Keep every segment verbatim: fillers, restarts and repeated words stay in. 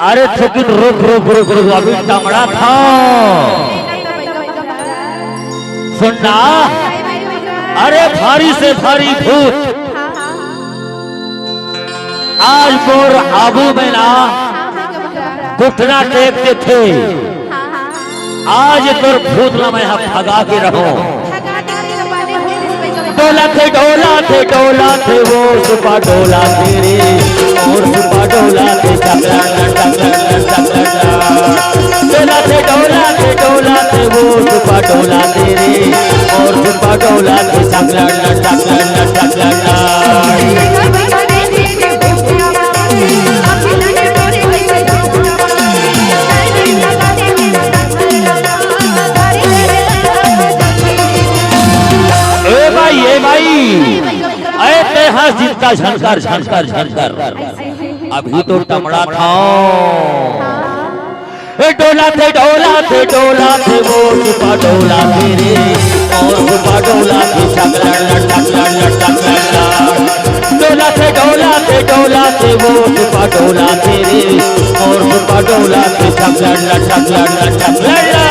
अरे थोकिन रुक, रुक, रुक, रुक, अभी टमड़ा था। सुनना, अरे भारी से भारी भूत आज मोर आबू में ना घुटना टेक देथे। आज तोर भूत ला मैं ह भगा के रहूं। डोला थे, डोला थे, डोला थे, वो सुपा डोला थे रे, और सुपा डोला थे, टकला ना, टकला ना, टकला ना। डोला थे, डोला थे, डोला थे, वो सुपा डोला थे रे, और सुपा डोला थे, टकला ना, टकला ना, टकला ना। ए भाई, ए भाई, अरे ते हंस जितना झनकर, झनकर, झनकर। अभी तो टमड़ा था। ए डोला थे, डोला थे, डोला थे, वो सुपा डोला थे रे, और सुपा डोला थे, टकला, टकला, टकला, टकला। डोला थे, डोला थे, डोला थे, वो सुपा डोला थे रे, और सुपा डोला थे, टकला, टकला, टकला, टकला।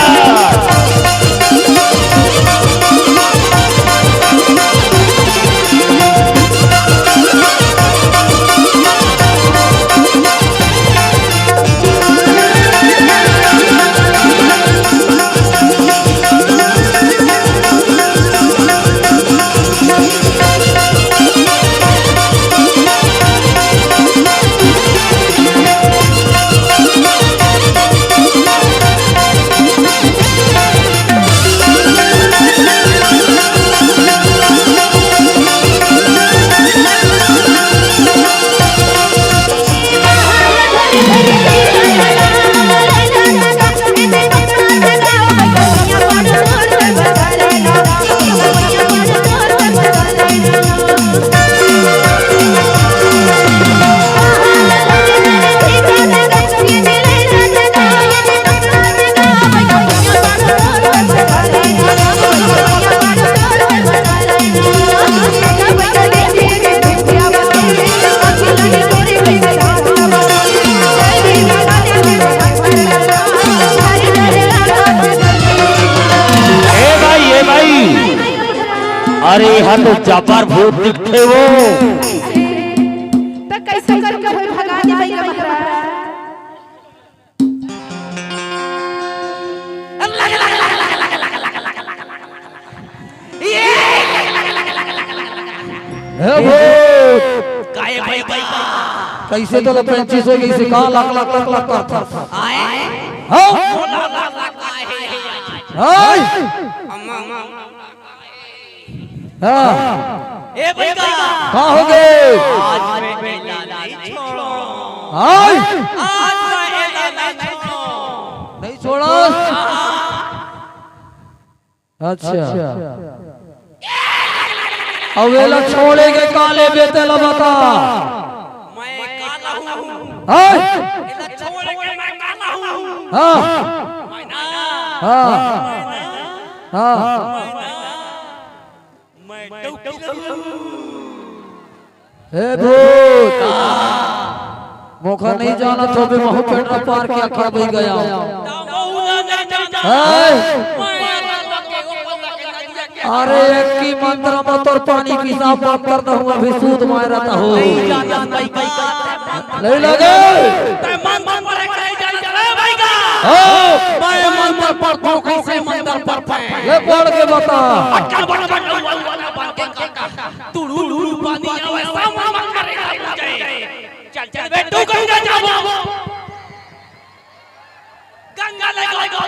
ए भाई, ए भाई, अरे यहाँ तो जबर भूत दिखथे वो। त कैसे करके होई भगा दे भैया महाराज? हे भूत! काय भाई, भाई? कैसे तो लपेंचिस हो गई से का लक, लक, लक, लक करत हस? आए? हाँ? बोला, बोला, बोला, आए। हाय! अम्मा, अम्मा, अम्मा। हाँ। ए भैया। का हो गे? आज मैं एला नहीं छोड़ो। हाय। आज मैं एला नहीं छोड़ो। नहीं छोड़ा? अच्छा। अब एला छोड़े के का लेबे तेला बता। मैं काला हूँ। हाय। एला छोड़े के मैं काला हूँ। हाँ। मैं ना। हाँ। मैं ना। हाँ। मैं ना। मैं डौकी रहूं। हे भूत, मोखा नहीं जानत होबे, महू पेटरा पार के आखिर बही गया। है। अरे, एक ही मंत्र में तोर पानी पीसा बंद कर दहूं, अभी सूद मारत हो। नहीं लगे। हाँ। मैं मंत्र पढ़ता हूँ, कैसे मंत्र पढ़ता है? ले पढ़ के बता। बड़का, बड़का, बड़का, बड़का, बड़का, बड़का। तुड़ू लुड़ू पानी आवे, सामना करेगा मुझे। चल, चल, बेटू, गंगा जाबो। गंगा ले गो।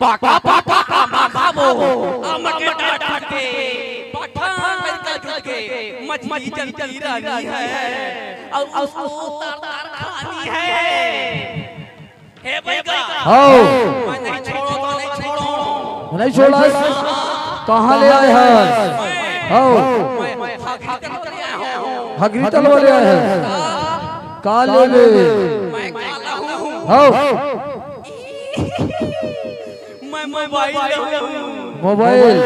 पाका, पाका, आमा खाबो। आमा के डांट फटे। पठान लड़का जुट के। मछली जलती रानी है। और उसको तार तार खानी है। हे भाई का? हाओ। मैं नहीं छोड़ो, तो नहीं छोड़ो। नहीं छोड़ा? कहाँ ले आए हैं? हाओ। मैं हगरी तलवा ले आए हैं। हगरी तलवा ले आए हैं। का लेबे? मैं काला हूँ। हाओ। मैं मोबाइल लहूँ। मोबाइल। मैं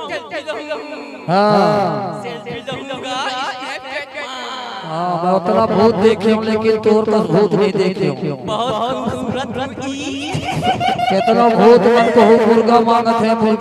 सेल्फी लहूँ। हाँ। सेल्फी लहूँगा, स्नैपचैट में। हाँ, मैं उतना भूत देखे हूँ, लेकिन तोर कस भूत नहीं देखे हूँ। बहुत खूबसूरत ई। कितना भूत मन को मुर्गा मांगत है, मुर्गी